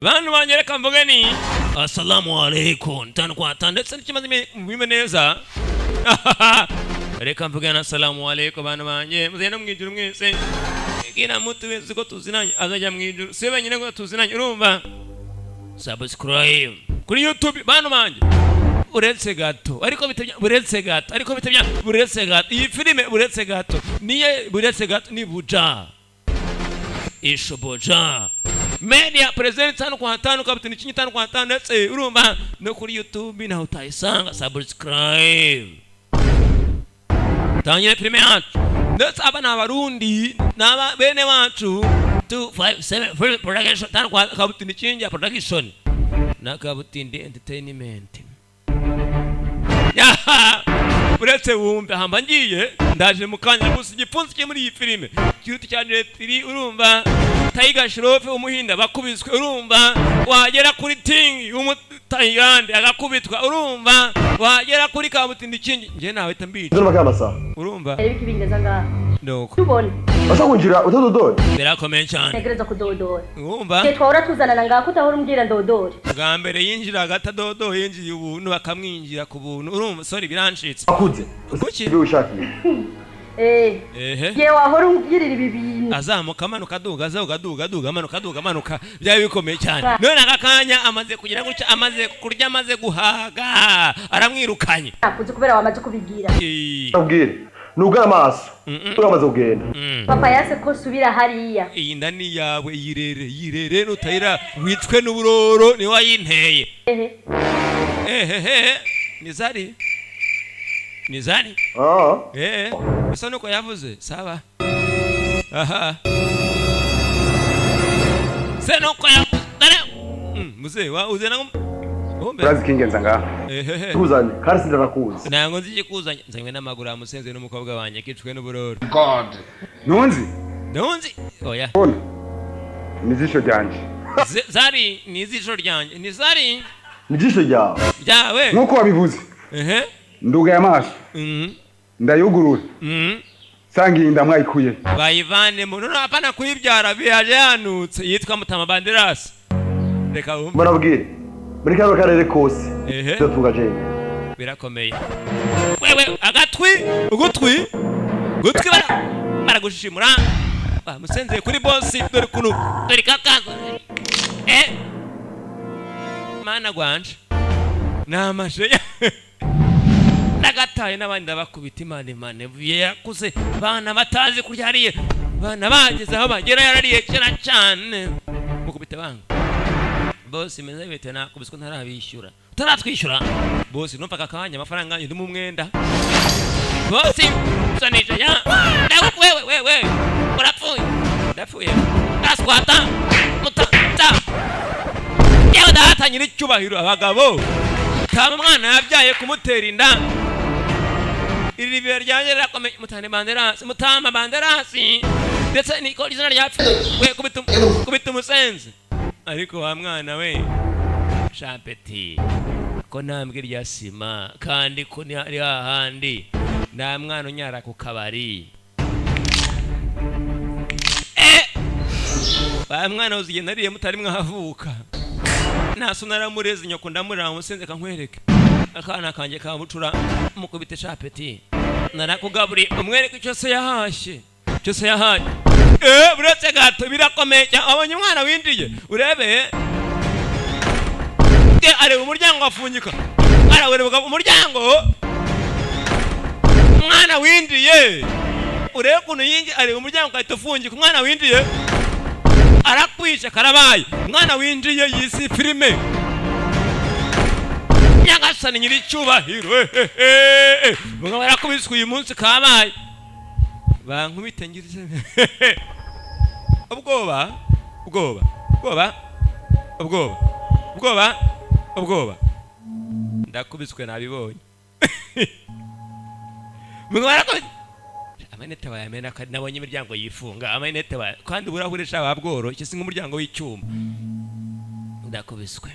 Bantu banjye, reka mvuge ni assalamu alaikum, tanu kwa tanu, ndetse n'ikimaze mwime neza. Reka mvuge na assalamu alaikum, bantu banjye, muzagenda mu ijuru mwese. Kila mtu wese ko tuzinanye azajya mu ijuru, si wenyine ko tuzinanye. Urumva, subscribe kuri YouTube, bantu banjye. Uretse gato ariko bitabya, uretse gato ariko bitabya, uretse gato iyi filime, uretse gato niye, uretse gato ni Buja Ishoboja Media present, tano kwa tano, kapiteni chinyi, tano kwa tano. Ndetse urumva no kuri YouTube naho utayisanga. Subscribe, tangire filime yacu. Ndetse aba ni Abarundi, ni aba bene wacu. 257 Production, tano kwa Kabutindi Kinja Production na Kabutindi Entertainment. Yaha! Uretse wumve hamba ngiye, ndaje mu kanya. Gusa igipfunsi kiri muri iyi filime kiruta cya Jet, urumva Tiger Shroff umuhinda bakubiswe, urumva wagera kuri Ting w'umutayilande agakubitwa, urumva wagera kuri Kabutindi Kingi, njye nawe mbica. Ndumva kamasaha. Urumva. Reba ikibingeza ngaha. Nuko. Tubona. Bashaka kwinjira utadodora. Birakomeye cyane. Ntegereza kudodora. Urumva. Igihe twahora tuzanana ngaha kutahora umbwira ndodore. Bwa mbere yinjiraga atadodo, yinjiye ubuntu, bakamwinjira ku buntu. Urumva, sorry, birancitse. Akuze. Kuki? Ibyo wishakiye. Eh. Ehe. Igihe wahora umbwirira ibi bintu. Azamuka, amanuka, aduga, azamuka, aduga, aduga, amanuka, aduga, amanuka, byari bikomeye cyane. None aka kanya amaze kugira gutya, amaze kurya, amaze guhaga, aramwirukanye. Nakuze kubera wamaze kubigira. Eh, Ndabwire. Nugara amaso. Uramaze kugenda. Papa yase ko subira hariya. Iyi nda ni iyawe, yirere, yirere, nutayira wicwe n'uburoro, niwe wayinteye. Ehe. Ehehe, ni Zari, ni Zari. Ah. Eh, bisa nuko yavuze sawa. Aha, se nuko yavuze dare. Muzehe wa uze na umbe. Urazi ikingenza ngaha? Ehehe. Tuzanye kandi sindanakuzi. Ntabwo nzi ikikuzanye, nzanywe n'amaguru ya musenzi n'umukobwa wanjye kicwe n'uburoro. God, ntunzi? Ntunzi, oya. Bona ni ijisho ryanje. Zari ni ijisho ryanjye, ni Zari. Ni ijisho ryawe. Ryawe. Nk'uko wabivuze, ehe. ndugaye amaso, ndayugurura, nsanga iyi nda mwayikuye. Bayivanemo none, apana kuyibyara, biyaje yanutse. Yitwa Mutama Banderasi, reka wumve. Murabwire. Muri kano karere kose. Ehe. Tuvuga jewe. Birakomeye wewe, agatwi, ugutwi, gutwi baragushishimura. Bamusenzeye kuri bosi, dore ukuntu, dore kakaza. Eh, mana gwanje, ni amasheya nagataye n'abandi ndabakubita. Imana, imana ivuye yakuze, bana batazi kurya hariye, bana bageze aho bagera yarariye kera cyane. Mukubite banga bosi, meze bite? Nakubiswe, ntarabishyura, utaratwishyura bosi. Numva aka kanya amafaranga yanyu ndi mu mwenda bosi. Sanisha ya ndawe, wewe, wewe urapfuye, ndapfuye, ndaswata mutata. Yewe data nyiricyubahiro, abagabo tama umwana yabyaye kumutera inda. Iri ribero ryanjye rirakomeye. Mutane Banderasi, Mutama Banderasi, ndetse niko izina ryapfa we. Kubita kubita umusenzi. Ariko wa mwana we shampeti, ko ntambwe rya sima kandi ko ni ari hahandi nta mwana unyara ku kabari. Eh! Ba mwana uziye nariye mutari mwahavuka, nta so naramureze, nyoko ndamurira umusenzi. Kankwereke akana kanjye kabucura, mukubite shapeti, narakugaburiye. Umwereke icyo se yahashye, icyo se yahashye. Eh, uretse gato, birakomeye cyane. Abonye umwana winjiye, urebe. Eh, areba umuryango afungika, arawureba umuryango. Umwana winjiye, urebe ukuntu yinjiye, areba umuryango ugahita ufungika. Umwana winjiye arakwisha, karabaye. Umwana winjiye yisi filime. Nyagasani nyiricyubahiro, mugabo yarakubiswe uyu munsi, kabaye. Bankubite ngize ubwoba, ubwoba, ubwoba, ubwoba, ubwoba, ubwoba, ndakubiswe, nabibonye. Mugabo yarakubiswe, amanete bayamena kandi nabonye imiryango yifunga, amanete kandi uburahure sha babworoshye, si nk'umuryango w'icyuma. Ndakubiswe,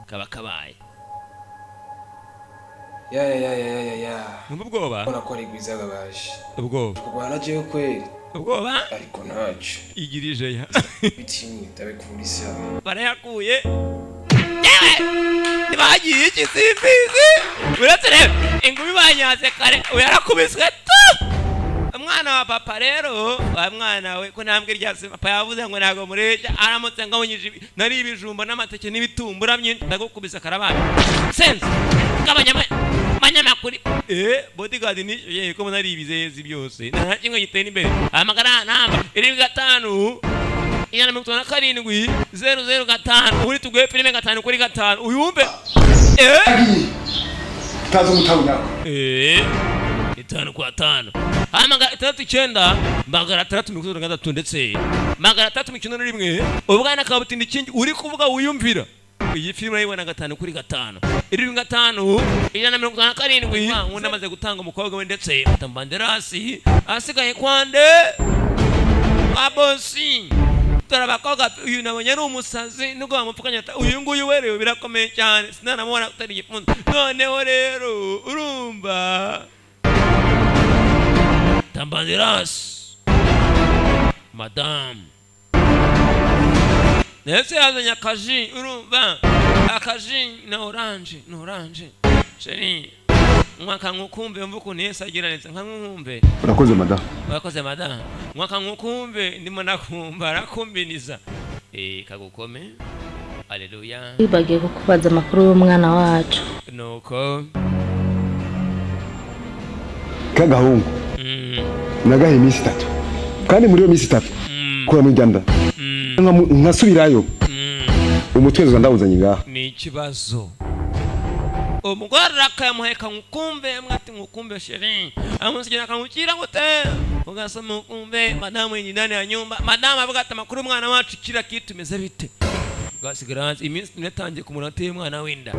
kaba kabaye. Ya ya ya ya ya ya. Numva ubwoba. Ubona ko ari rwiza babaje. Ubwoba. Kurwana jewe kweli. Ubwoba. Ariko ntacyo. Igirije ya. Bitinye, ndabikundisa. Barayakuye. Yewe, ntibagiye iki? Simbizi. Uretse rero ingumi banyaze kare, uyu yarakubiswe tu. Umwana wa papa rero, wa mwana we, ko ntambwe rya se papa yavuze ngo ntabwo mureshya. Aramutse ngabonyije nari ibijumba n'amateke n'ibitumbura byinshi, ndagukubise karabaye. Sense gabanya abanyamakuru. Bodyguard nishyuye ko nari ibizezi byose, nta kimwe gitera imbere. Hamagara namba 75 157 005. Uri tuguhe filime 5 kuri 5, uyumve. Utazi umutawu nyako. 5 kwa 5. Hamagara 69 636 ndetse 691. Ubwana kabutindi ikindi uri kuvuga wiyumvira iyi filime, urayibona 5 kuri 5. 75 157. Undi amaze gutanga umukobwa we ndetse Tambanderasi asigaye kwande abosi. Dore abakobwa, uyu nabonye ari umusazi nubwo bamupfukanye. Uyu nguyu werewe birakomeye cyane, sinanamubona utari igipfunsi. Noneho rero urumva Tambanderasi madamu ndetse yazanye akaji, urumva akaji na orange, ni orange. Chéri, mwaka nkukumve, wumva ukuntu Yesu agira neza, nka nkumve. Urakoze, madamu. Urakoze, madamu. Mwaka nkukumve, ndimo nakumva arakumbiniza. Kagukome, aleluya. Wibagiwe kukubaza amakuru y'umwana wacu. Nuko. K'agahungu nagahe iminsi 3, kandi muri iyo minsi 3 kuramo ijya nda, nkasubirayo, umutwezo ndawuzanye ngaha. Ni ikibazo. Umugore arakayamuheka nkukumve, mwati nkukumve chéri, amusigira akamukira ngo te ugasoma ukumve madamu yinjiye ndani ya nyumba. Madamu avuga ati: "Amakuru umwana wacu, kila kitu imeze bite?" Bwasigara hanze iminsi 4, yatangiye ku munota y'umwana w'inda.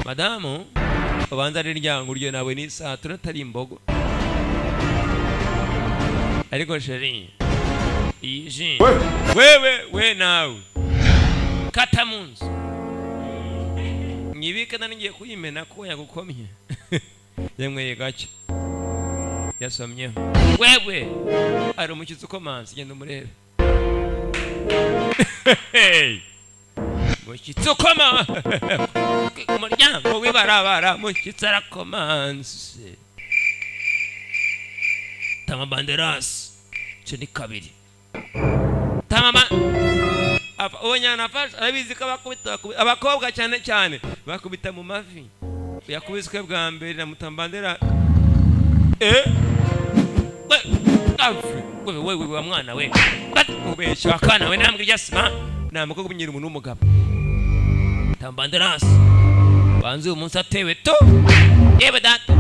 Madamu ubanza ari ryango uryo nawe n'isaha turatari imbogo. Ariko chéri, iyi ji wewe we nawe kata mu nzu mwibike, nari ngiye kuyimena ko yagukomye. Yanyweye gake, yasomyeho. Wewe, hari umushyitsi ukomanze, genda umurebe. Mushyitsi ukoma ku muryango w'ibarabara, mushyitsi arakomanze. Tama Banderasi, icyo ni kabiri. Tama uwo nyana afashe, arabizi ko abakubita abakobwa cyane cyane bakubita mu mavi. Yakubiswe bwa mbere na Mutambandera. We ave we we we wa mwana we. Bat ubeshya akana we, nambwe irya sima nta mukobwa umenyera umuntu w'umugabo. Tambanderasi banze uyu munsi atewe to. Yewe data,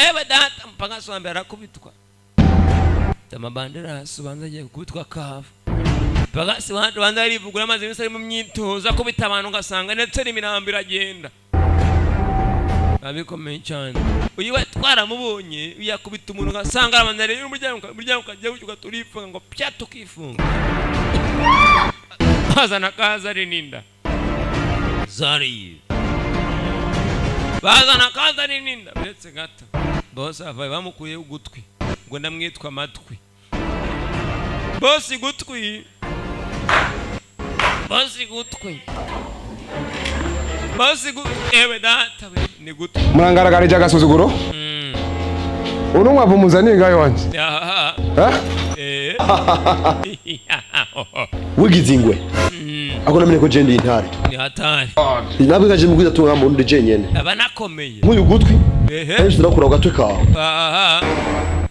yewe data, mpaka wa mbere arakubitwa. Tamabanderasi ubanza agiye gukubitwa kava. Bagasi banza yarivugura, amaze iminsi ari mu myitozo akubita abantu, ugasanga ndetse n'imirambo iragenda. Biba bikomeye cyane. Uyu we twaramubonye yakubita umuntu, ugasanga arabanza rero umuryango, umuryango ukajya gutyo ugahita ngo pya, tukifunga. Bazana kaza ari n'inda zariye, bazana kaza ari n'inda. Uretse gato bose avaye bamukuyeho ugutwi, ngo ndamwitwa amatwi. Bosi gutwi, bosi gutwi, bosi gu ewe data we, ni gutwi. Murangaragarije agasuzuguro. Uno mwavu muzaniye ngayo wanje. Aha. Eh? Eh. Wigize ingwe ako, namenye ko je ndi intare. Ni hatari. Nabwo kaje mu kwiza mu ndi jenyene. Aba nakomeye. Nk'uyu gutwi, ehe, kenshi turakura ku gatwe kawe. Aha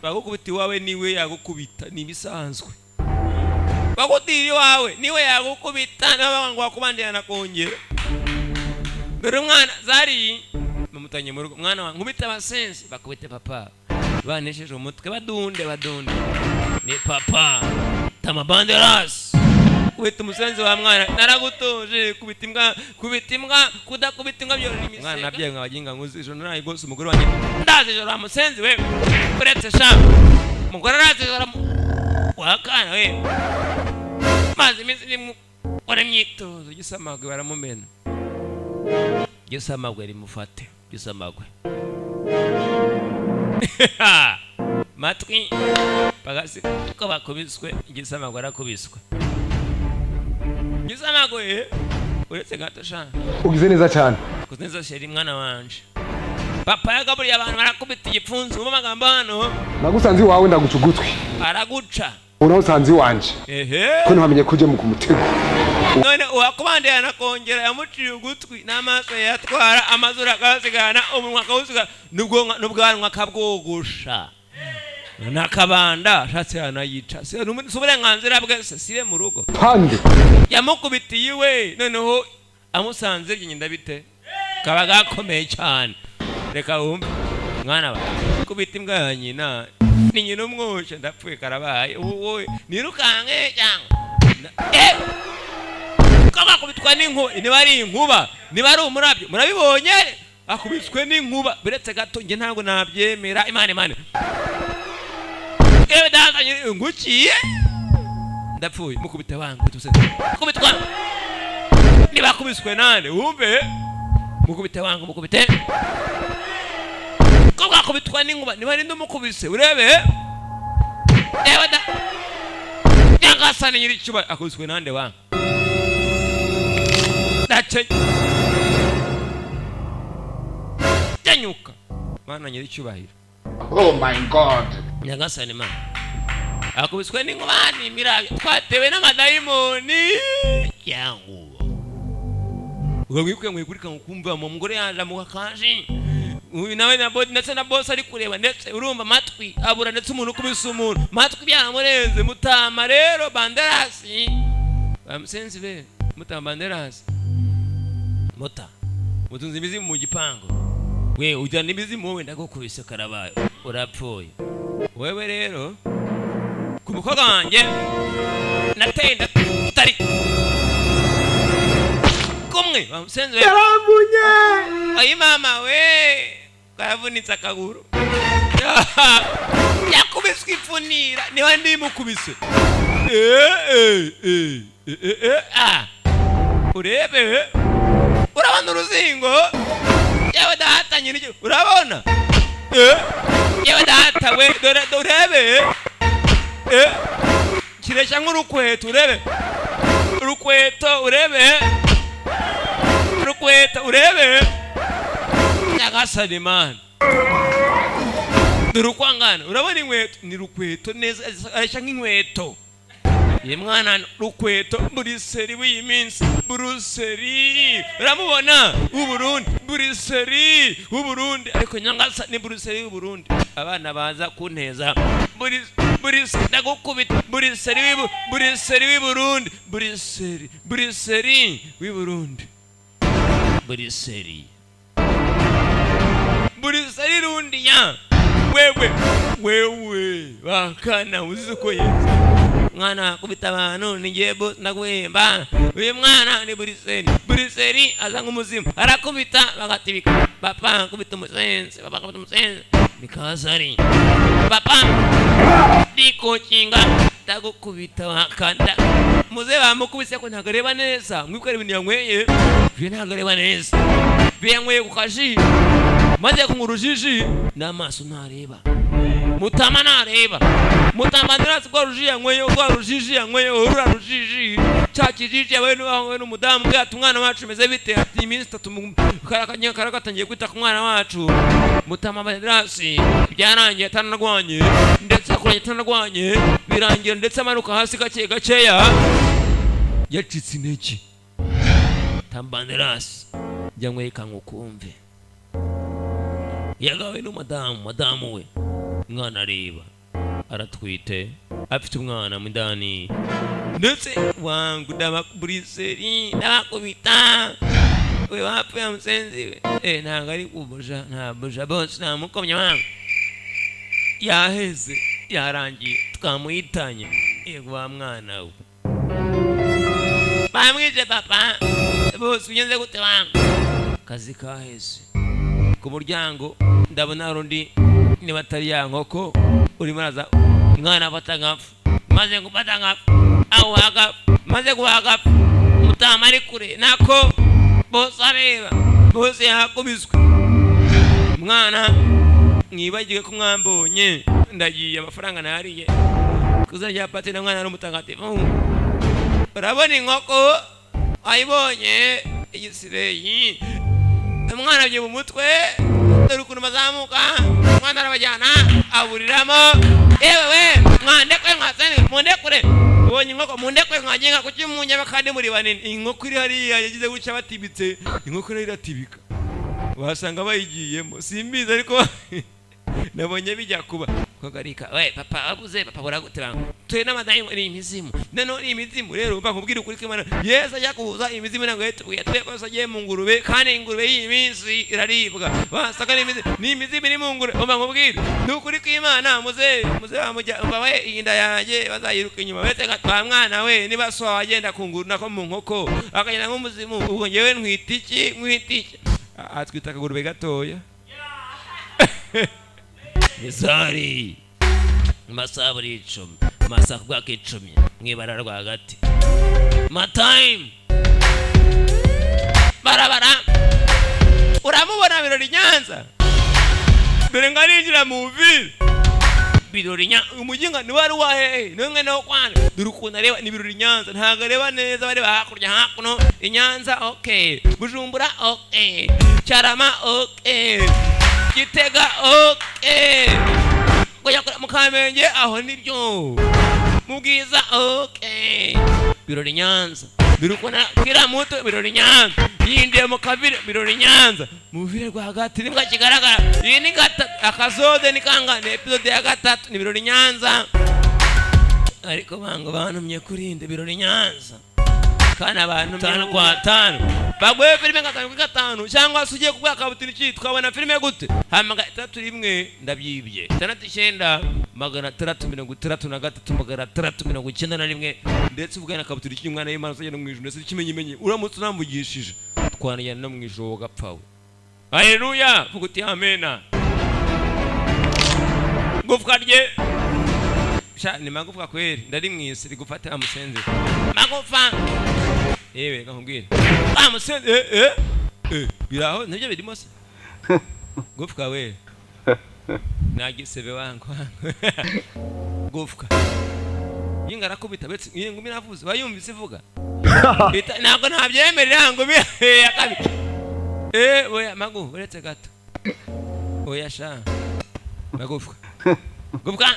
bagukubita iwawe, niwe yagukubita, ni ibisanzwe. Bagutira iwawe, niwe yagukubita, niba ngo wakubandira nakongera. Dore umwana zari bamutanye mu rugo. Mwana wa nkubita abasensi bakubite papa, banesheje umutwe, badunde badunde. Ni papa Tamabanderas kubita umusenzi wa mwana. Naragutuje kubita imbwa, kubita imbwa, kudakubita imbwa byorora imisega. Mwana nabyaye mwabaginga nkuzi ijoro naraye rwose. Umugore wanjye ndazi ijoro wa musenzi we. Uretse sha umugore arazi ijoro wakana we, maze iminsi ndimo gukora imyitozo. Gisamagwe baramumena, gisamagwe rimufate, gisamagwe. Matwi bagasi ko bakubiswe. Igisamagwe arakubiswe, igisamagwe. Uretse gato sha. Ugize neza cyane. Kuze neza chéri, mwana wanje. Papa yagaburiye abantu, barakubita igipfunsi mu magambo hano. Nagusanze iwawe, ndaguca ugutwi. Araguca. Unaho usanze iwanje. Ehe. Ko ntiwamenye ko uje mu kumutego. None uwakubandeye anakongera yamuciye ugutwi n'amaso yatwara, amazuru akayasigana, umunwa akawusigana, n'ubwanwa akabwogosha n'akabanda. Ashatse yanayica. Si uburenganzira bwe se? Sibe mu rugo. Pande. Yamukubitiye iwe, noneho amusanze byigenda bite? Kaba gakomeye cyane. Reka wumve mwana wa kubita imbwa ya nyina ni nyina umwoshe. Ndapfuye, karabaye. Ubu wowe nirukanke cyangwa ko akubitwa n'inkuba? Niba ari inkuba, niba ari umurabyo, murabibonye, akubiswe n'inkuba. Biretse gato, njye ntabwo nabyemera. Imana, Imana, yewe dazanye ngukiye, ndapfuye. Mukubite wangu tuse kubitwa. Niba akubiswe nande? Wumve, mukubite wangu, mukubite ko bwakubitwa n'inkuba. Niba ari ndumukubise, urebe yewe da nyagasani nyiricyuba, akubiswe nande wangu? Ndace nyuka, Mana nyiricyubahiro. Oh my God. Nyagasani Mana, akubiswe n'inkuba n'imirabyo, twatewe n'amadayimoni cyangwa ubwo mwikwiye mwikurika kumva mu mugore yaje amuha kaji uyu nawe na body, ndetse na boss ari kureba, ndetse urumva amatwi abura, ndetse umuntu ukubise umuntu matwi byamurenze. Mutama rero Banderasi bamusenzi be, mutama Banderasi, muta mutunze imizimu mu gipangu. We ujyana imizimu wowe, ndagukubise karabaye, urapfuye wewe. Rero ku mukobwa wanjye nateye inda tutari kumwe, bamusenzi we. Yaramvunye. Ayi mama we, karavunitse akaguru, yakubiswe ipfunira. Niba ndimukubise. Eh, eh, eh, eh, eh, eh, ah. Urebe, urabona uruzingo? Yewe data nyir'icyo, urabona? Eh, yewe data we, dore urebe. Eh, kireshya nk'urukweto. Urebe urukweto, urebe urukweto, urebe. Nyagasani Mana, dore uko angana. Urabona inkweto? Ni rukweto neza, areshya nk'inkweto. Ye mwana rukweto, buriseri w'iyi minsi, buruseri uramubona w'Uburundi, buriseri w'Uburundi. Ariko nyangasa ni buruseri w'Uburundi. Abana baza kunteza burisi, ndagukubita. Buriseri w'ibu, buriseri w'Uburundi, buriseri, buriseri w'Uburundi, buriseri, buriseri rundi ya wewe, wewe bakana uzi uko yeze. Mwana kubita abantu ni jebo ndaguhemba. Uyu mwana ni buriseri, buriseri aza nk'umuzimu, arakubita bagatibika. Papa kubita umusenzi, papa kubita umusenzi nikazari, papa ndikokinga, ndagukubita wakanda. Muze bamukubise ko ntabwo areba neza. Mwikora ibintu yanyweye byo, ntabwo areba neza. Byo yanyweye ku kaji, maze kunywa urujiji n'amaso ntareba. Mutama ntareba. Mutama ndirazi rwa ruji yanyweye, rwa rujiji yanyweye, rura rujiji, cya kijiji yabaye n'umudamu bwe. Ati: "Umwana wacu meze bite?" Ati: "Iminsi 3 karakatangiye kwita ku mwana wacu." Mutama Banderasi byarangiye atanarwanye, ndetse akuranye atanarwanye, birangira ndetse amanuka hasi gake gakeya, yacitse intege. Tambanderasi jya nkwereka ngo ukumve yagawe n'umudamu, madamu we. Umwana areba aratwite, afite umwana mu ndani. Ndetse wangu ndababuriseri, ndabakubita we, wapfuye musenzi we. Eh, ntabwo ari kubuja, nta buja bose namukomye wangu, yaheze, yarangiye, twamuhitanye. Yego wa mwana we, bamwice papa bose. Ugenze gute wangu? Kazi kaheze. Ku muryango ndabona hari undi, niba atari ya nkoko urimo araza. Umwana afata nkapfa, maze gufata nkapfa, aho agapfa, maze guhagapfa. Mutama ari kure nako bose areba, bose yakubiswe. Mwana mwibagiwe ko mwambonye. Ndagiye, amafaranga nariye kuza rya pati na mwana ari umutagatifu. Urabona inkoko ayibonye igisireyi, umwana abyiba umutwe. Dore ukuntu bazamuka, umwana arabajyana aburiramo. Yewe we, mwandekwe mwasene, mundekure. Ubonye inkoko, mundekwe mwagenga. Kuki munyaba kandi muri banini? Inkoko iri hariya yagize gutya, batibitse inkoko nayo iratibika, wasanga bayigiyemo, simbizi, ariko nabonye bijya kuba kagarika. We papa wabuze, papa buragute banga tuye n'amadayimoni, ni imizimu. Noneho ni imizimu rero. Umva nkubwire ukuri kw'Imana, Yesu ajya kuza imizimu ntabwo yatubwiye twe ko agiye mu ngurube, kandi ingurube y'iyi minsi iraribwa. Wasanga ni imizimu, ni imizimu iri mu ngurube. Umva nkubwire, ni ukuri kw'Imana. Muze muze bamujya. Umva we, iyi nda yanjye bazayiruka inyuma. Uretse wa mwana we, niba so wagenda ku nguru nako mu nkoko akagenda nk'umuzimu, ubwo njyewe ntwita iki? Ntwita iki? Atwita akagurube gatoya. Mizari mu masaha abiri 10, mu masaha kubwaka 10 mu ibara rwagati matime barabara. Uramubona Birori Nyanza, dore ngo arinjira mu ville. Birori Nyanza, umujyi ni wari wahehe, niwe mwene wo kwana. Dore ukuntu areba, ni Birori Nyanza, ntabwo areba neza, bareba hakurya hakuno i Nyanza. Okay, Bujumbura, okay, Cyarama, okay, Gitega, okay, kujya mu Kamenge aho nibyo, mu Bwiza, okay. Birori Nyanza, dore ukuntu kiriya muto. Birori Nyanza yinjiye mu kabiri. Birori Nyanza mu ville rwagati nibwo kigaragara. Iyi ni gatatu akazode, ni kanga, ni episode ya gatatu, ni Birori Nyanza. Ariko banga bantumye kurinde Birori Nyanza, kandi abantu tanu kwa tanu baguye filime gatanu kuri gatanu. Cyangwa se ugiye kubwaka kabutini iki, twabona filime gute? Hamaga 61, ndabyibye, 69 663 691. Ndetse uvugana kabutini iki, umwana w'Imana uzagenda mu ijuru. Ndetse ikimenyimenyi, uramutse unamvugishije twanajyana no mu ijuru, ugapfa we. Haleluya, vuga uti amena. Gufwa rye sha ni magufwa kweli, ndari mwisi rigufate amusenze magufa. Yewe, reka nkubwire amusenze, eh eh eh, biraho nibyo birimo se. Gufwa we nagisebe wangu wangu gufwa yinga arakubita betse. Iyi ngumi navuze bayumvise ivuga. Ntabwo ntabyemerera ngumi ya kabiri. Eh, oya magu, uretse gato, oya sha magufwa, gufwa,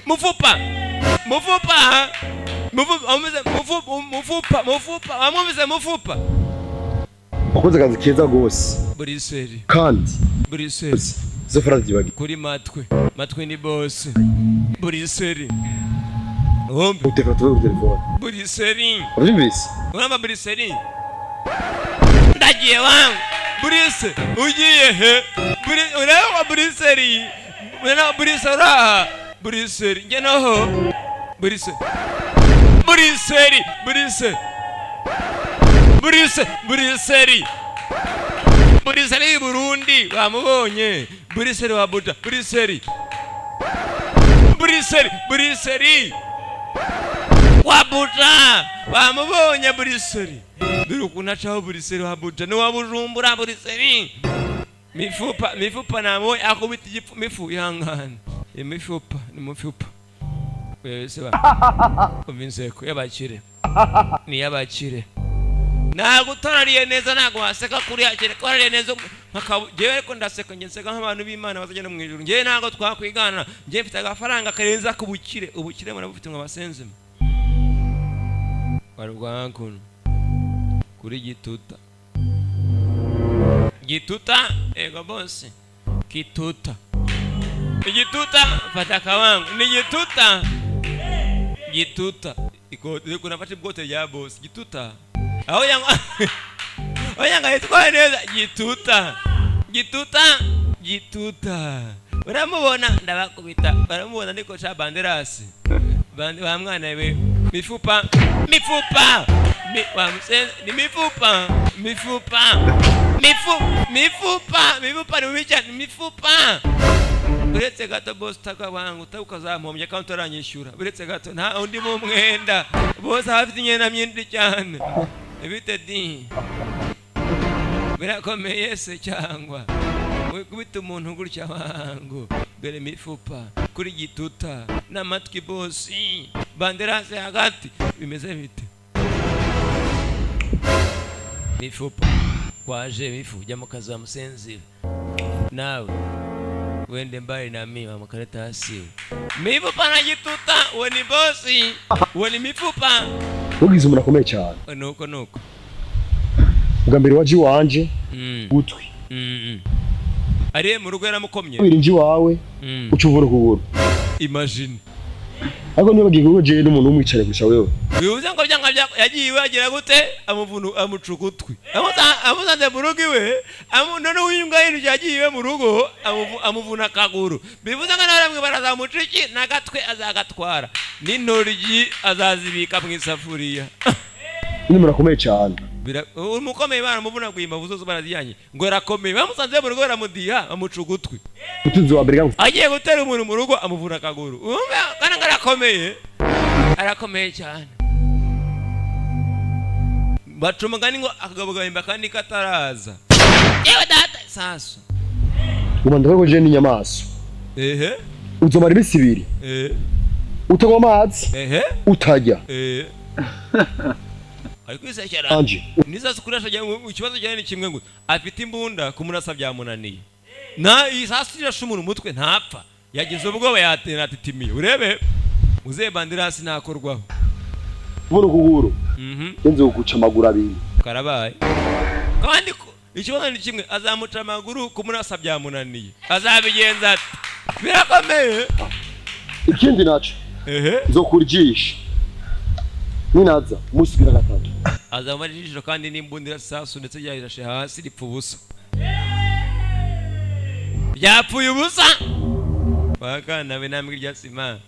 mufupa, mufupa, mufupa, wamwumvise mufupa, mufupa, mufupa, wamwumvise mufupa. Wakoze akazi keza rwose. Buriseri. Kandi Buriseri. zo faranga zibagiwe. Kuri matwe, matwe ni boss Buriseri hombe. Utelefone, tuve kuri telefone. Buriseri. Wabyumvise? Uramba Buriseri, ndagiye wangu. Burise, ugiye he? Ureba Buriseri, ureba Burise, uraha Buriseri, njye naho Burise, Buriseri, Burise, Burise, Buriseri, Buriseri y'i Burundi bamubonye. Buriseri wa Buja, Buriseri, Buriseri, Buriseri wa Buja bamubonye. Buriseri, dore ukuntu acaho. Buriseri wa Buja ni wa Bujumbura. Buriseri mifupa, mifupa namubonye akubita igipfu. Mifu, ihangane, imifupa ni mufupa. Wese ba umva inseko y'abakire ni iy'abakire. Ntabwo utarariye neza ntabwo waseka kuriya, kereka warariye neza njyewe. Ariko ndaseka, njye nseka nk'abantu b'Imana bazagenda mu ijuru. Njyewe ntabwo twakwigana, njyewe mfite agafaranga karenza ku bukire. Ubukire murabufite ngo abasenzemo warwakuno kuri gituta, gituta, ego bose kituta, igituta, fata akabango, ni gituta, gituta ikote riko nafashe bwote rya boss gituta, aho yanga, aho yanga yitwaye neza. Gituta, gituta, gituta, uramubona, ndabakubita, baramubona. Ariko cha banderasi bandi wa mwana we, mifupa, mifupa, mi, wa ni mifupa, mifupa, mifu mifupa, mifupa ni mibi cyane mifupa. Uretse gato boss, utaka wangu ukazamuhombya kandi utaranyishyura. Uretse gato, nta undi mu mwenda bose aba afite imyenda myinshi cyane. Bite di, birakomeye se cyangwa Wikubita umuntu gutya wangu, dore mifupa kuri gituta n'amatwi, bosi banderase hagati, bimeze bite? Mifupa kwaje, mifu jya mu kazi wa musenzi, nawe wende mbali na mimi wa makaratasi. Mifupa na gituta, uwo ni bosi, uwo ni mifupa. Ugize umuntu akomeye cyane. Nuko nuko. Ubwa mbere waje iwanje gutwi. Ariye mu rugo yaramukomye. Kabiri nje iwawe, uca uvura ukuguru. Imagine. Ariko niba bagiye kuko jewe n'umuntu w'umwicare kurusha wewe. Bivuze ngo byanga bya yagiye iwe agira gute? Amuvunu, amuca ugutwi. Amusanze mu rugo iwe, none uyu nguyu yagiye iwe mu rugo amuvuna akaguru. Bivuze ngo nawe aramwe barazamuca iki n'agatwe, azagatwara n'intoryi azazibika mu isafuriya. Ni umuntu akomeye cyane. Umukomeye baramuvunaguye, imbavu zose barazijyanye, ngo arakomeye. Bamusanze mu rugo baramudiha, bamuca ugutwi. Utunzi wa mbere. Agiye gutera umuntu mu rugo, amuvuna akaguru. Umve kandi ngo arakomeye, arakomeye cyane. Baca umugani ngo akagabo gahimba kandi kataraza. Yewe data, sasu. Ngoma ndavuga ko jewe n'inyamaswa. Uzomara iminsi 2 utanywa amazi, utarya. Ari kwisekera. Anje. Nisasu kurasha ikibazo cyane ni kimwe ngo afite imbunda, kumurasa byamunaniye. Na isasu irasha umuntu umutwe ntapfa, yagize ubwoba, yatera atitimiye. Urebe muzehe Bandirasi ntakorwaho. Ubona ukuguru, nzi kuguca amaguru abiri. Karabaye. Kandi ikibazo ni kimwe, azamuca amaguru, kumurasa byamunaniye, azabigenza ate? Birakomeye. Ikindi naco, nzokura ijisho ninaza umunsi ugira gatatu. Azamara ijisho kandi n'imbunda irasasu ndetse ryayirashe hasi ripfa ubusa, ryapfuye ubusa. Wakana we namwe irya sima,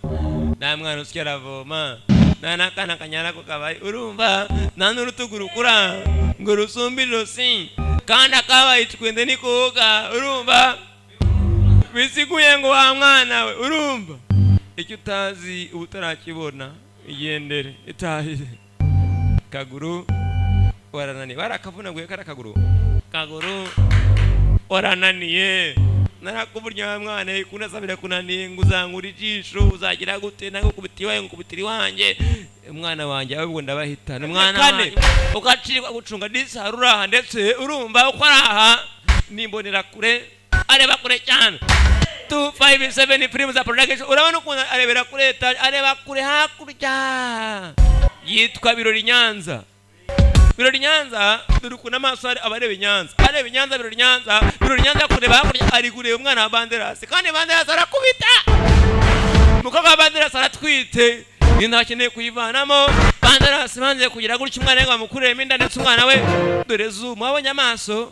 nta mwana usya aravoma, nta n'akana kanyara ku kabari, urumva, nta n'urutugu rukura ngo rusumbe ijosi, kandi akabaye icwende ni koga. Urumva bisiguye ngo wa mwana we, urumva icyo utazi uba utarakibona. Igendere, itahire. Kaguru warananiye, barakavunaguye kariya kaguru. Kaguru warananiye, narakuburya wa mwana we, kunasa birakunaniye ngo uzankura ijisho, uzagira gute? Nagukubita iwawe, ngukubitira iwanjye, umwana wanjye ahubwo ndabahitana umwana wanjye ugacirwa gucunga disi. Hari uraha ndetse urumva uko araha nimbonera kure, areba kure cyane. 257 Films za Production, urabona ukuntu arebera kure etaje, areba kure hakurya. Yitwa Birori Nyanza, Birori Nyanza. Dore ukuntu amaso ari aba areba i Nyanza, areba i Nyanza. Birori Nyanza, Birori Nyanza, kureba hakurya, ari kureba umwana wa Banderasi. Kandi Banderasi arakubita. Umukobwa wa Banderasi aratwite, inda akeneye kuyivanamo. Banderasi banze kugira gutya umwana we ngo bamukuremo inda. Ndetse umwana we, dore zoom, wabonye amaso,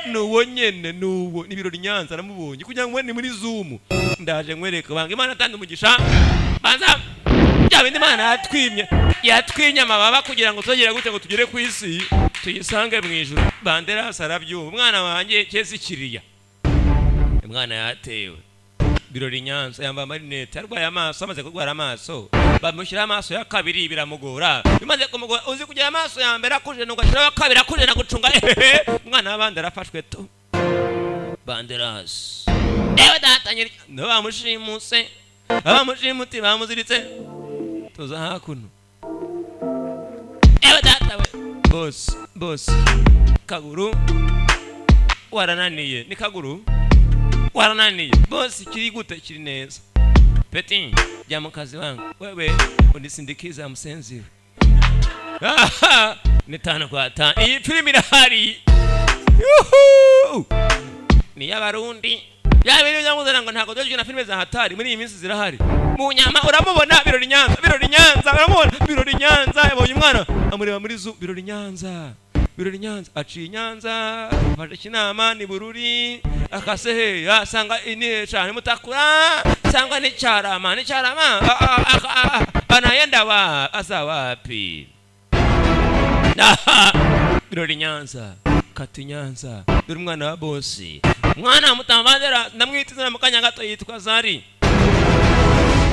ni uwo nyene, ni uwo, ni Birori Nyanza. Aramubonye kugira ngo ni muri zoom. Ndaje nkwereke banga Imana atanze umugisha. Banza bya bindi Imana yatwimye, yatwimye amababa kugira ngo tuzagere gute, ngo tugere ku isi tuyisange mu ijuru. Banderasi arabyumva, umwana wanjye cyese ikiriya umwana yatewe. Birori Nyanza yambaye amarinete, arwaye amaso. Amaze kurwara amaso bamushyiraho amaso ya kabiri, biramugora. Bimaze kumugora, uzi kugira amaso ya mbere akuje ugashyiraho aya kabiri akuje na gucunga ehehe. Umwana w'abandi arafashwe tu. Banderasi, yewe data nyiri no bamushimuse, abamushimuti bamuziritse. Tuza hakuno. Yewe data we, boss, boss, kaguru warananiye, ni kaguru warananiye. Boss, kiri gute? Kiri neza. Petit, jya mu kazi wangu, wewe unisindikiza msenzi we. Aha, ni 5 kwa 5. Iyi filimi irahari. Yuhu! Ni iy'Abarundi. Ya bintu byamuzana ngo ntabwo dukina filime za hatari, muri iyi minsi zirahari. Mu nyama uramubona Birori Nyanza, Birori Nyanza, uramubona Birori Nyanza yabonye umwana, amureba muri zu. Birori Nyanza, Birori Nyanza aciye i Nyanza, afashe Kinama, ni Bururi, akase he asanga ni cyane Mutakura cyangwa ni Cyarama, ni Cyarama. Anaenda wa asa wapi? Aha! Birori Nyanza kati Nyanza, dore umwana wa bosi, umwana wa Mutambandera. Ndamwita izina mu kanya gato, yitwa Zari.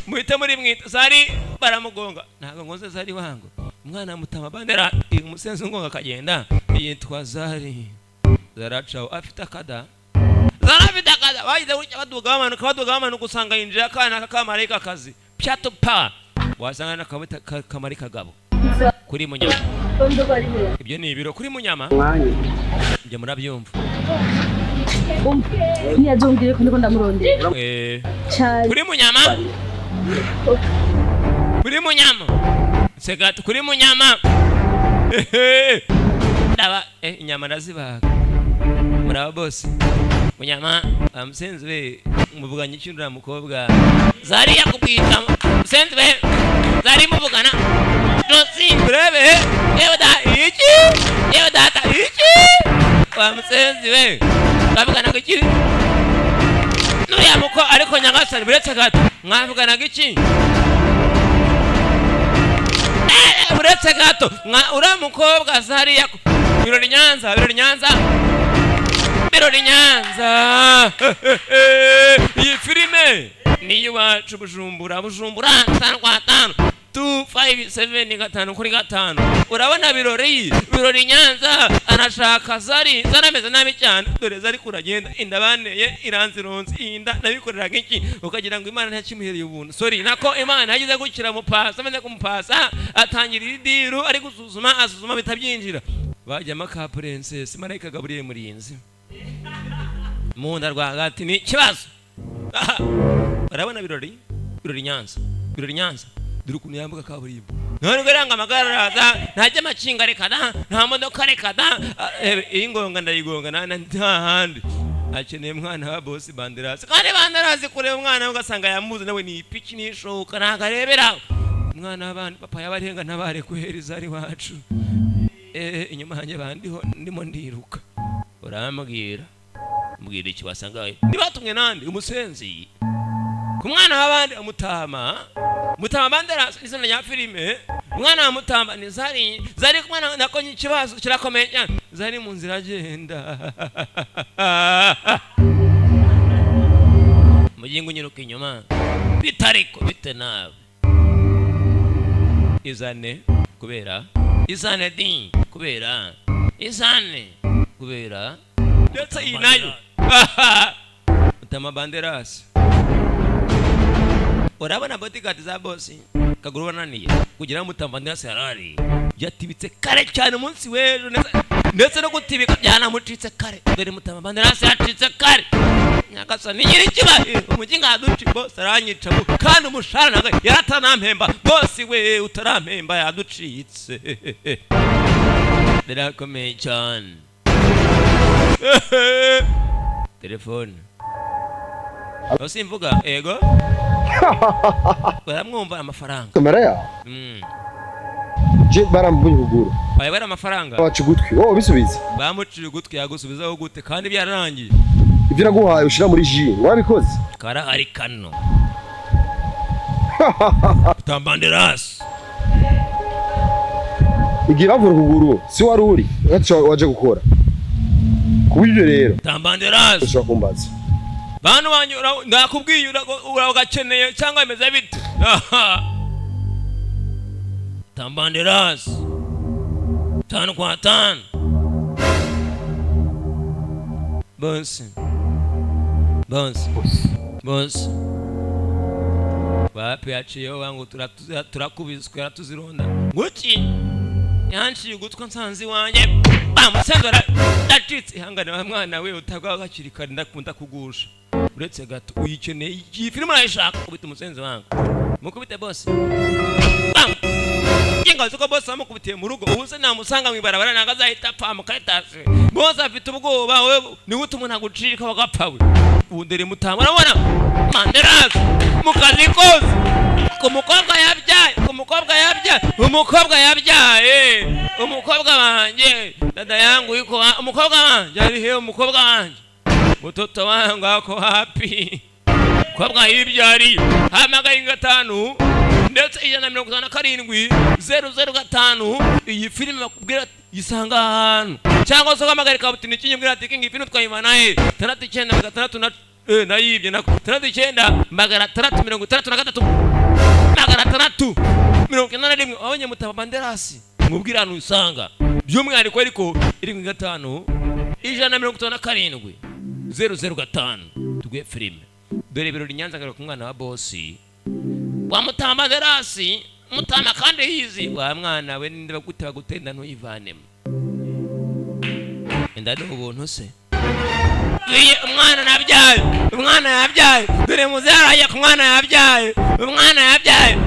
Muhite muri mwita Zari. Baramugonga, ntabwo nkoze Zari wangu. Umwana wa Mutambandera, umusenzi ungonga akagenda, yitwa Zari. Zaracaho afite akada. Zarafite akazi. Bagize gutya, baduga, bamanuka, baduga, bamanuka, usanga yinjira akana k'akamarayika kazi pyato pa wasanga n'akabita kamarayika gabo kuri Munyama. Ibyo ni ibiro kuri Munyama, ibyo murabyumva. Ntiyazongere ko ndiko ndamurondera cyane. Kuri Munyama, kuri Munyama segati, kuri Munyama. Ehe. Ndaba inyama ndazibaga, muraba bose Munyama amusenzi we muvuganye iki uriya mukobwa Zari yakubwita musenzi we Zari muvugana Josi urebe yewe da iki yewe data iki wa musenzi we bavuganaga iki nuriya muko? Ariko nyagasani, buretse gato, mwavuganaga iki? Buretse gato, uriya mukobwa Zari yaku Birori Nyanza, Birori Nyanza, Birori Nyanza. Iyi filime ni iwacu Bujumbura, Bujumbura 5 kwa 5 257 5 kuri 5. Urabona Birori, Birori Nyanza arashaka Zari. Zari ameze nabi cyane. Dore Zari kuragenda inda baneye iranzironze iyi nda nabikoreraga iki? Ukagira ngo Imana ntakimuhereye ubuntu. Sorry, nako Imana yagize gukira mupasa, amaze kumupasa atangira idiru, ari gusuzuma, asuzuma bitabyinjira, bajyamo ka princess marayika Gabriel Murinzi mu nda rwagati ni ikibazo. Aha. Urabona Birori, Birori Nyanza, Birori Nyanza, dore ukuntu yambuka kaburimbo. None ngo ranga amagare araza, ntajya amakinga, reka da, nta modoka, reka da. Ah, iyi ngonga ndayigonga nta handi akeneye umwana wa bosi Banderasi, kandi Banderasi kureba umwana we ugasanga yamuzi nawe ni ipiki n'ishoka, ntabwo arebera umwana w'abandi. Papa yabarenga ntabare kuhereza ari wacu. Inyuma yanjye bandiho ndimo ndiruka. Urambwira mbwira iki wasanga ntibatumwe nandi umusenzi ku mwana w'abandi? Umutama, Mutama Banderasi izina rya filime. Umwana wa Mutama ni Zari. Zari ku mwana nako ikibazo kirakomeye cyane. Zari mu nzira agenda, mugingo unyiruka inyuma bitariko bite nawe izane kubera izane di kubera izane kubera ndetse iyi nayo Mutama Banderasi. Urabona bodyguard za bosi kaguru bananiye kugira ngo Mutama Banderasi yarari yatibitse kare cyane umunsi w'ejo, ndetse no gutibika byanamucitse kare. Dore Mutama Banderasi yacitse kare. Nyagasani nyiri ikiba umuginga yaduci bose aranyica kandi umushahara ntabwo yaratanampemba. Bosi we utarampemba yaducitse, birakomeye cyane. Telefone simvuga ego baramwumva amafaranga. Kamera yawe. Je baramvunye ukuguru. Baye bari amafaranga. Baca ugutwi wowe bisubiza. Bamuciye ugutwi, yagusubizaho gute kandi byararangiye? Ibyo naguhaye ushira muri jus warabikoze. Karahari kano Tambanderasi. Igihe bavura ukuguru si wari uri ntacyo waje gukora kuba ibyo rero. Tambanderasi. Ushobora kumbaza. Bantu banyu ndakubwiye uragakeneye cyangwa bimeze bite? Aha. Tambanderasi 5 kwa 5 bonsi bonsi bonsi wapi yaciyeho wangu turakubiswe aratuzironda nguki yanciye ugutwi nsanze iwanjye bamusenzora ndacitse. Ihangane wa mwana we utagwa hakiri kare, ndakunda kugusha. Uretse gato uyikeneye iyi filime, urayishaka? Kubita umusenzi wangu, mukubite bose. Bam! Inga zuko bose bamukubitiye mu rugo. Ubu se namusanga mu ibarabara ntabwo azahita apfa mukayitasi? Bose afite ubwoba. Wewe ni gute umuntu agucika bagapfa we? Ubu ndere Mutama, urabona Manderasi mu kazi kose ku mukobwa yabyaye, ku mukobwa yabyaye, umukobwa yabyaye, umukobwa wanjye, dada yangu yuko umukobwa wanjye ari he? Umukobwa wanjye, mtoto wangu ako wapi? Umukobwa yibyariye hamagaye 5 ndetse 157 005. Iyi filime bakubwira isanga ahantu, cyangwa se uhamagara ikabutini ikinyubwira ati kingi filime twayivana he? 69 6 na nayibye nako 69 663 691. Wabonye Mutaba Banderasi, mubwire ahantu usanga by'umwihariko, ariko 75 157. 005 tuguye filime. Dore ibirori Nyanza agaruka ku mwana wa bosi wa Mutama Derasi Mutama kandi yizi wa mwana we ninde bagute bagutenda ntuyivanemo inda ni ubuntu se. Umwana nabyaye, umwana yabyaye, dore muzaraye ku mwana yabyaye, umwana yabyaye,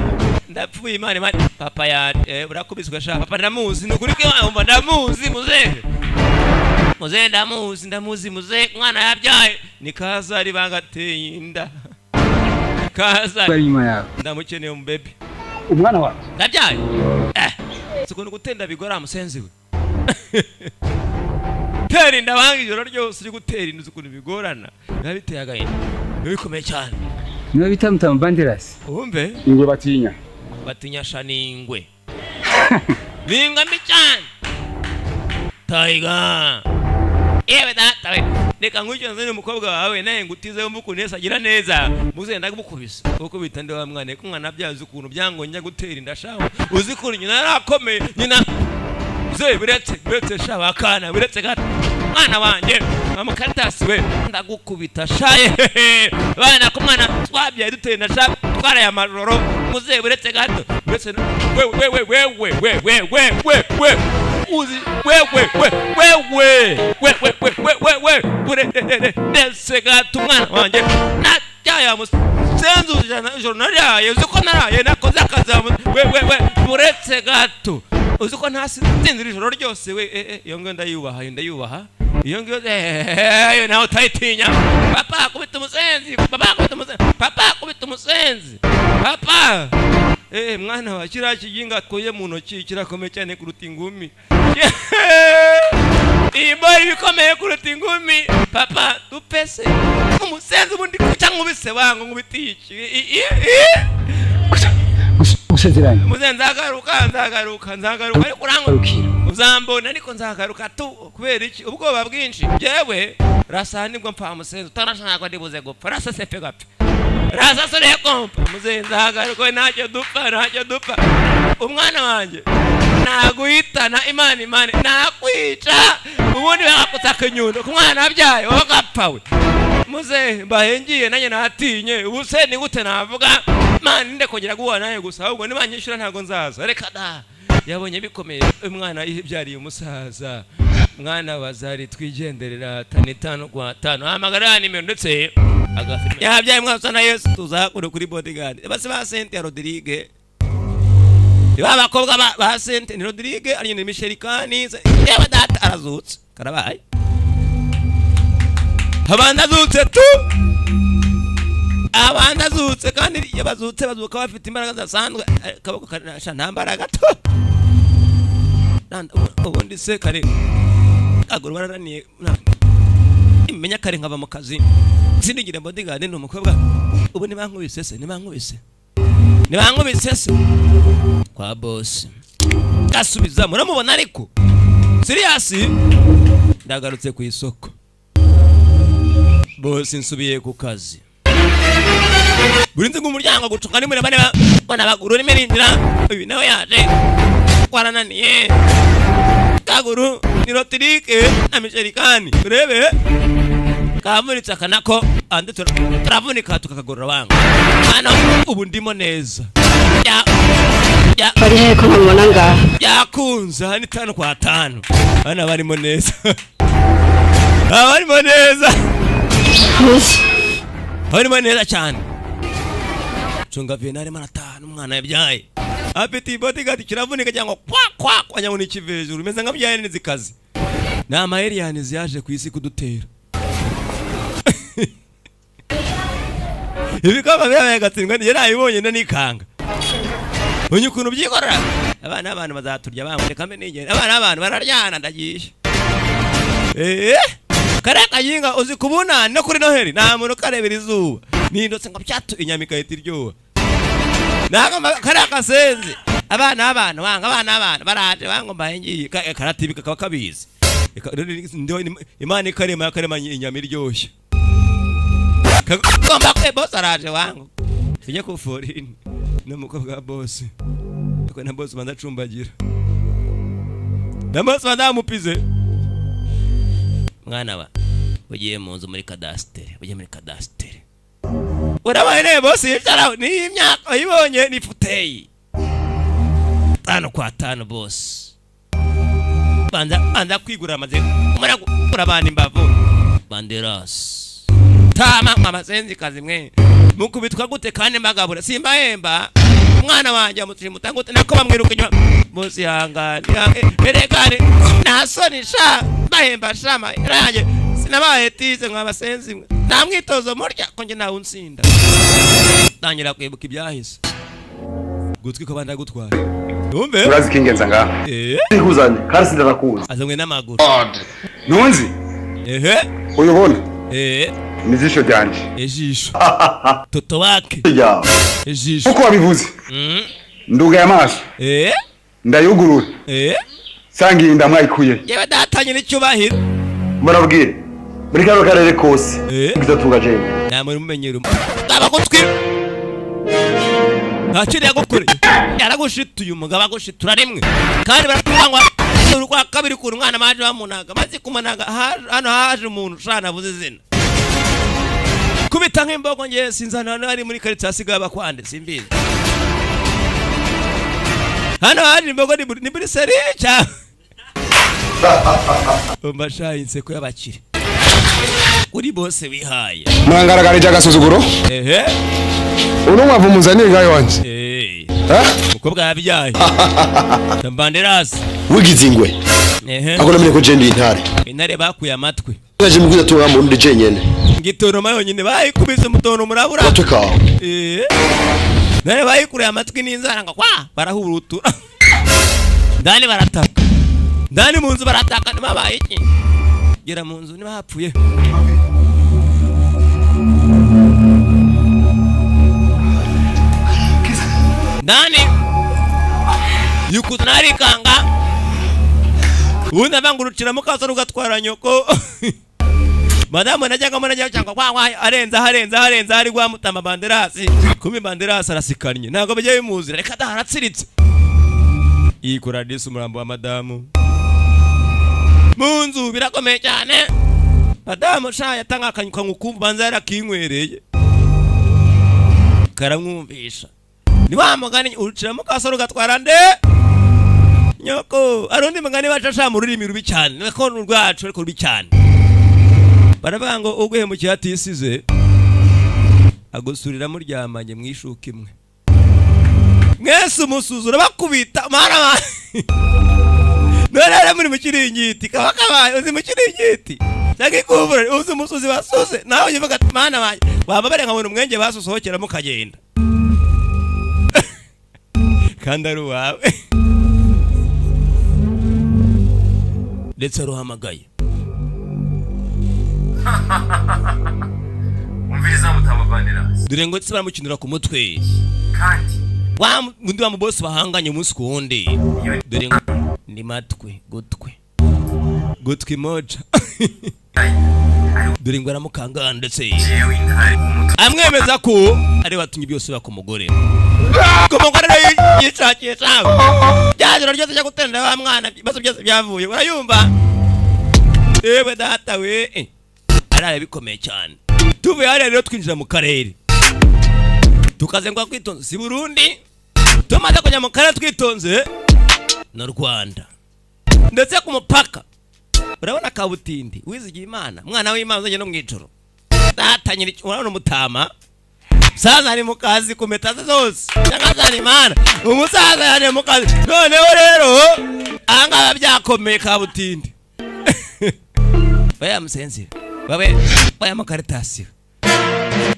ndapfuye. Imana Imana papa ya urakubiswe sha. Papa ndamuzi nukuri ke wumva ndamuzi muzehe, muzehe ndamuzi, ndamuzi muzehe. Umwana yabyaye ni kazari bangateye inda kazari bari inyuma yawe. Ndamukeneye umubebe. Umwana wawe ndabyaye sikuntu gutenda bigora musenzi we. Tera inda banga ijoro ryose uri gutera inda uzi ukuntu bigorana, biba biteye agahinda, biba bikomeye cyane. Niwe bita Mutama Banderasi. Wumve. Ingwe batinya. Batinya sha n'ingwe, n'ingwe mbi cyane tayiga. Yewe data we, reka nkurikirane nzane umukobwa wawe nawe ngutize wumve ukuntu Yesu agira neza. Muze ndagukubise ukubita ndi wa mwana ko umwana abyaza ukuntu byangonya gutera inda sha, uzi ukuntu nyina yarakomeye nyina ze buretse buretse sha wakana buretse gato mwana wanjye amukaritasi we ndagukubita shaye bana ko mwana twabyaye dutera inda sha twaraye amajoro. Muze buretse gato buretse we we we we we we we we we we uzi we we we we we we we we we we we buretse gato mwana wanjye natyaye amusenzu ijoro naraye uzi ko naraye nakoze akazi we we we buretse gato uzi ko ntasinzira ijoro ryose we. Iyo ngiyo ndayubaha, iyo ndayubaha, iyo ngiyo iyo nawe utayitinya. Papa kubita umusenzi, papa kubita umusenzi, papa kubita umusenzi, papa. Mwana wa kiriya kiginga atwoye mu ntoki kirakomeye cyane kuruta ingumi. Iyi mboro ibikomeye kuruta ingumi. Papa dupese umusenzi ubundi kuca nkubise wangu nkubita iki. Gusezeranya. Muze nzagaruka, nzagaruka, nzagaruka ariko Garukira. Uzambona ariko nzagaruka tu kubera iki ubwoba bwinshi. Jewe rasa nibwo mpfa musenzi utarashaka ndibuze gupfa rasa sepe gapfa rasa sore kompa muze nzagaruka ntacyo dupfa, ntacyo dupfa. Umwana wanjye naguhitana Imana Imana nakwica ubundi bakakutaka inyundo ku mwana abyaye wowe gapfa we. Muze mbaye ngiye nanjye natinye ubu se ni gute navuga Imana ninde kongera guhura nawe gusa ahubwo nibanyishyura ntago nzaza reka da. Yabonye bikomeye umwana yibyariye umusaza. Mwana wazari twigenderera 5 kwa 5 hamagara nimero ndetse agafilime yabyaye umwana na Yesu tuzakure kuri bodyguard base ba Saint ya Rodrigue ba bakobwa ba Saint ni Rodrigue ari ni Michel Kani yewe data arazutse karabaye abandi azutse tu abandi azutse kandi iyo bazutse bazuka bafite imbaraga zidasanzwe akaboko karasha nta mbaraga tu ubundi se kare kaguru bararaniye imenya kare nkava mu kazi sinigire bodyguard ni umukobwa ubu nibankubise se nibankubise nibankubise se kwa boss gasubiza muramubona ariko serious ndagarutse ku isoko boss nsubiye ku kazi burinze ngumuryango gucuka nimure bane bana baguru nimerindira uyu nawe yaje kwarananiye kaguru ni Rotirike na Misherikani urebe kamuritse akanako andi turavunika tukakagorora wangu hano ubu ndimo neza ya bari he ko mubona ngaha yakunze hano 5 kwa 5 hano barimo neza barimo neza barimo neza cyane. Cunga venare mara 5 umwana yabyaye afite bodyguard kiravunika cyangwa kwa kwa kwa nyabona ikivejuru meze nka byaye nizikazi na amayeriyani yaje ku isi kudutera ibikaba byabaye gatsindwa njye nayibonye ndanikanga unye ukuntu byikorera abana abantu bazaturya bamureka mbe nigende abana abantu bararyana ndagiye kare kayinga uzi kubuna no kuri Noheli nta muntu karebera izuba nindotse ngo byatu inyama ikahita iryoha kare akasenze abana abantu banga abana abantu baraje bango mbaye ngiye karatibika kaba kabizi Imana ikarema yakarema inyama iryoshye kagomba kwe boss araje wangu tujye ku forini n'umukobwa wa boss ariko na boss banza acumbagira na boss banza amupize mwana wa Ugiye mu nzu muri kadasitere, ugiye muri kadasitere. Urabaye ne bosi yicara ni imyaka uyibonye ni futeyi. 5 kwa 5 boss. Banza banza kwigura amaze kumara gukura abana imbavu. Banderas. Tama amasenzi kazi mwe. Mukubitwa gute kandi mbagabura simbahemba. Umwana wanjye amutshimuta gute nako bamwiruka inyuma. Boss yangane. Erekane nasoni sha bahemba shama ranjye sinabaye tize mwa basenzi mwe. Nta mwitozo murya ko nge nawe unsinda. Tangira kwibuka ibyahise. Gutwi ko banda gutwara. Numve? Urazi kingenza ngaha. Ikuzanye kandi sindarakuzi. Azamwe n'amaguru. Nunzi? Ehe. Uyubona? Nizisho ryanje. Ejisho. Toto wake. Ejisho. Uko wabivuze? Nduga y'amaso. Ndayugurura. Sangiye ndamwayikuye. Yewe datanye n'icyubahiro. Murabwire. Muri kano karere kose. Ngizatunga je. Namwe mumenyero. Abagutwi. Ntacyo yagukoreye. Yaragushituye umugabo agushitura rimwe. Kandi baratangwa urwa kabiri ku mwana maje bamunaga. Maze kumanaga hano haje umuntu ushana avuze izina. Kubita nk'imbogo nge sinzana hano ari muri quartier asigaye abakwande simbizi. Hano haje imbogo ni muri sericha. Umbashaye inseko y'abakire. Kuri bose wihaye. Murangaragarije agasuzuguro? Ehe. Uno mwavu muzaniye ngayo wanje. Mukobwa yabyaye. Banderas. Wigize ingwe. Ako namenye ko je ndi intare. Intare bakuye amatwi. Naje mugwiza tunga mu ndi je nyene. Ngitoroma yonyine bayikubise umutono murabura. Batweka. Nare bayikuye amatwi n'inzara ngo kwa barahurutura. Ndani barataka. Ndani mu nzu barataka nibabaye iki? Gera mu nzu niba hapfuye. Ndani yukutunarikanga ubundi avangurukira mukaso rugatwara nyoko. Madamu najyaga mwana cyangwa kwa kwa arenza arenza arenza ari gwa mutama Banderasi. Kumi Banderasi arasikanye ntago bijya bimuzira reka daharatsiritse. Yikora disi umurambo wa madamu mu nzu birakomeye cyane. Madamu sha yatanga akanyuka ngukumva banza yarakinywereye karamwumvisha. Ni wa mugani urucira mukaso rugatwara nde nyoko. Arundi mugani baca mu rurimi rubi cyane nako rwacu ariko rubi cyane. Baravuga ngo uguhemukiye atisize agusurira muryamanye mwishuka imwe. Mwese umusuzura bakubita mara. None muri mu kiringiti kaba kabaye uzi mu kiringiti cyangwa ikuvura uzi umusuzi basuze nawe uvuga ati mana wanjye wababare nkabona umwenge basusohokera mukagenda. Kandi ari uwawe. Ndetse ruhamagaye. Umviriza mutama Banderas. Dore ngo baramukinira ku mutwe. Kandi wa undi wa boss bahanganye umunsi ku wundi. Dore ngo ni matwi gutwi. Gutwi moja. Dore ngo aramukanga ndetse amwemeza ko ari watumye byose bakumugore. Kumugore yicakiye cyangwa byajiro ryose cyo gutenda wa mwana ibibazo byose byavuye urayumva. Ewe data we arara bikomeye cyane. Tuvuye hariya rero twinjira mu karere. Tukazengwa kwitonze si Burundi. Tumaze kujya mu karere twitonze no Rwanda. Ndetse ku mupaka urabona kabutindi wizigiye Imana mwana w'Imana uzanye no mwijoro. Data nyiri urabona umutama Musaza ari mu kazi ku metaza zose. Cyangwa Imana umusaza yari mu kazi. Noneho rero ahangaha byakomeye kabutindi. Baya musenzi. Babe baya makaritasi.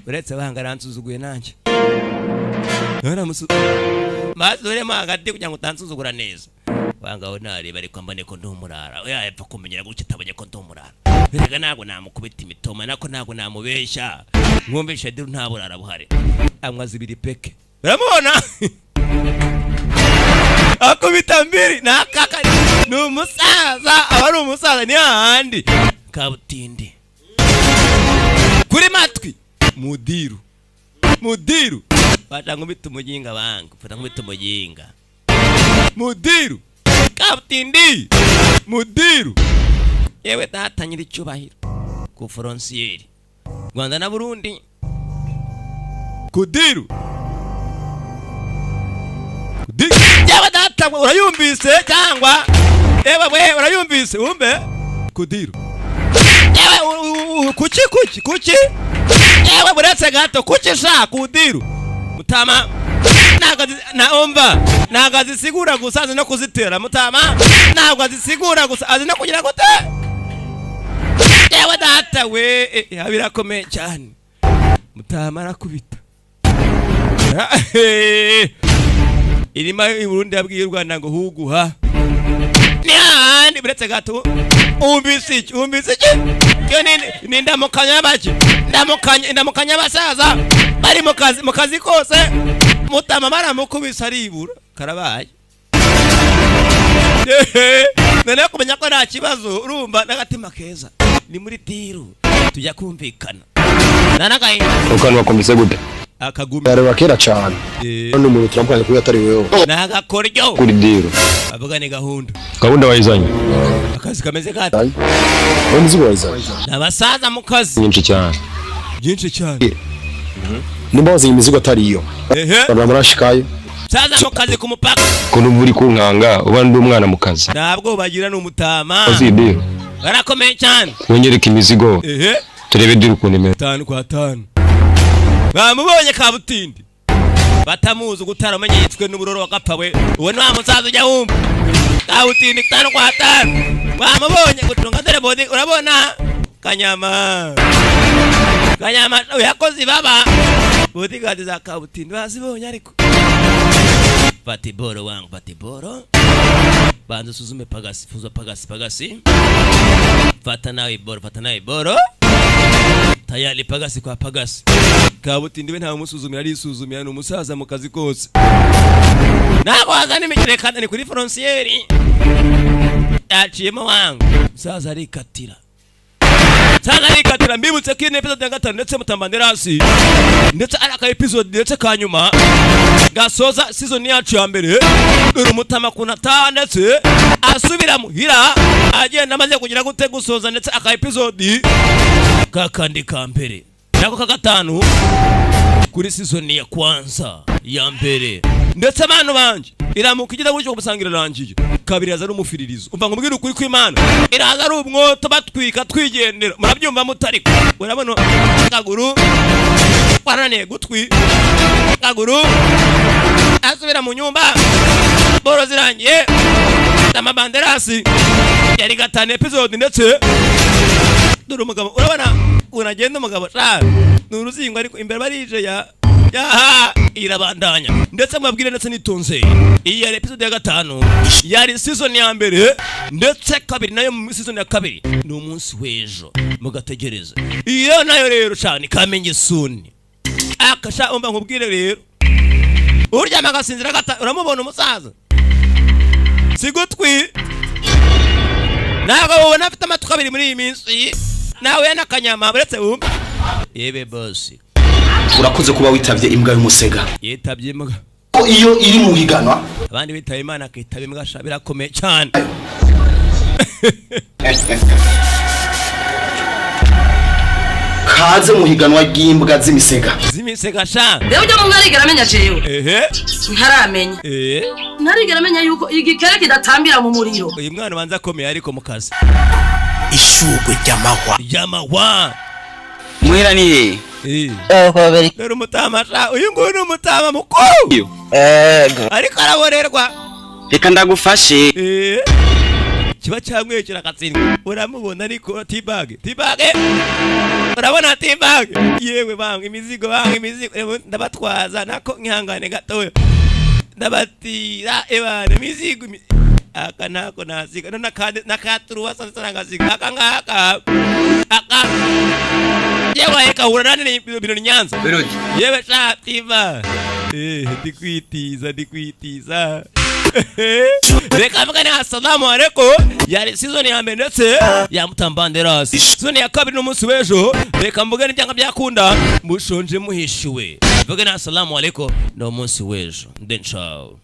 Uretse bahanga ransuzuguye nanjye. None musu mazure magati kugira ngo utansuzugura neza. Wanga we nareba ariko mbone ko ndumurara. Oya yapfa kumenyera gutya atabonye ko ndumurara. Erega ntago namukubita imitoma nako ntago namubeshya. Mwumvishe diru nta burara buhari. Amwa zibiri peke. Uramubona? Akubita mbiri nakaka ni umusaza aba ari umusaza ni hahandi. Kabutindi. Kuri matwi mudiru. Mudiru. Fata nkubita umujinga bangu. Fata nkubita umujinga. Mudiru. Kabutindi. Mudiru. Yewe data nyiri cyubahiro. Ku frontière Rwanda na Burundi kudiru kudiru. Yaba data, urayumvise cyangwa ewe we urayumvise? Umbe kudiru. Ewe, kuki kuki kuki? Ewe, buretse gato, kuki sha kudiru? Mutama ntabwo na umva, ntabwo azisigura gusa, azi no kuzitera. Mutama ntabwo azisigura gusa, azi no kugira gute? Yewe data we, birakomeye cyane. Mutama arakubita irima i Burundi, yabwiye u Rwanda ngo huguha ni hahandi. Buretse gato, umvise iki? Umvise iki? Iyo ni indamukanya bake, ndamukanya, indamukanya abasaza bari mu kazi kose. Mutama baramukubise aribura, karabaye. Noneho kumenya ko nta kibazo, urumva n'agatima keza ni muri deal, tujya kumvikana nanagahinda. Ukantu wakombise gute? Akagumi. Yareba kera cyane. None umuntu turamukanye kuko atari wewe. Ni agakoryo. Kuri deal. Avuga ni gahunda. Gahunda wayizanye? Akazi kameze gate? Wowe muzigo wayizanye? Ni abasaza mu kazi. Nyinshi cyane. Byinshi cyane. Nimba wazanye imizigo atari iyo. Abantu barashikayo. Saza mu kazi ku mupaka. Ko numva uri kunkanga, uba ndi umwana mu kazi. Ntabwo bagira, ni umutama. Uzi deal? Barakomeye cyane. Wonyereka imizigo. Turebe deal ukuntu imeze. Tanu kwa tanu bamubonye kabutindi, batamuzi ugutaramenye yitwe n'uburoro wagapfa we. Uwo ni wa musaza ujya wumva kabutindi. Tanu kwa tanu bamubonye gucunga dore bodi. Urabona kanyama, kanyama yakoze ibaba. Bodyguard za kabutindi bazibonye, ariko fata iboro wangu, fata iboro, banza usuzume pagasi, fuza pagasi, pagasi, fata nawe iboro, fata nawe iboro. Tayari pagasi kwa pagasi. Kabutindi we ntawe umusuzumira, arisuzumira, ni umusaza mu kazi kose. Ntabwo wazana imikino kandi ni kuri frontière yaciyemo wangu. Umusaza arikatira, umusaza arikatira. Mbibutse ko iyi ni episode ya gatanu, ndetse mutambanderasi, ndetse ari aka episode ndetse ka nyuma gasoza season yacu ya mbere. Dore umutama kunata, ndetse asubira muhira agenda amaze kugira gute? Gusoza ndetse aka episode kakandi ka mbere, nako ka gatanu kuri season ya kwanza ya mbere. Ndetse abantu banje, iramuka igira gutyo ugasanga irarangiye. Kabiri yaza ari umufiririzo. Umva ngo ukuri kw'Imana, iraza ari umwoto, batwika twigendera. Murabyumva mutariko? Urabona kaguru warananiye gutwi, kaguru asubira mu nyumba, boro zirangiye. Amabanderasi yari gatanu episode. Ndetse dore umugabo, urabona unagenda umugabo sha ni uruzingo, ariko imbere barije ya yaha irabandanya. Ndetse mubabwire ndetse nitonze, iyi yari episode ya gatanu, yari season ya mbere. Ndetse kabiri nayo, mu season ya kabiri ni umunsi w'ejo, mugategereza iyo nayo rero cyane kamenye suni akasha. Umva nkubwire rero, uryama agasinzira gata. Uramubona umusaza si gutwi, ntabwo ubona afite amatwi abiri muri iyi minsi nawe n'akanyama. Uretse wumve yebe bosi. Urakoze kuba witabye imbwa y'umusega. Yitabye imbwa. Ko iyo iri mu higanwa. Abandi bitaba Imana, akitaba imbwa sha, birakomeye cyane. Kaze mu higanwa ry'imbwa z'imisega. Z'imisega sha. Rero ujya mu ntarigera amenya jewe. Ntaramenya. Ntarigera amenya yuko igikere kidatambira mu muriro. Uyu mwana ubanza akomeye, ariko mu kazi. Ishugwe ry'amahwa. Ry'amahwa. Muhira ni hehe? Dore umutama sha, uyu nguyu ni umutama mukuru. Ego. Ariko araborerwa. Reka ndagufashe. Kiba cyamwekera akatsindwa. Uramubona ariko tibage tibage, urabona tibage. Yewe banga imizigo, banga imizigo. Ewe, ndabatwaza nako nkihangane gatoya, ndabatira ebana imizigo aka nako nasiga no nakaturuwasa nangasiga aka ngaka aka. Yewe kahura nani bintu Nyanza. Yewe sha tiva, ndikwitiza, ndikwitiza. Reka mvuga assalamu alaikum. Yari season ya mbere ndetse ya Mutambanderas. Season ya kabiri n'umunsi w'ejo. Reka mvuge n'ibyanga byakunda, mushonje muhishiwe. Mvuge na assalamu alaikum n'umunsi w'ejo. Then ciao.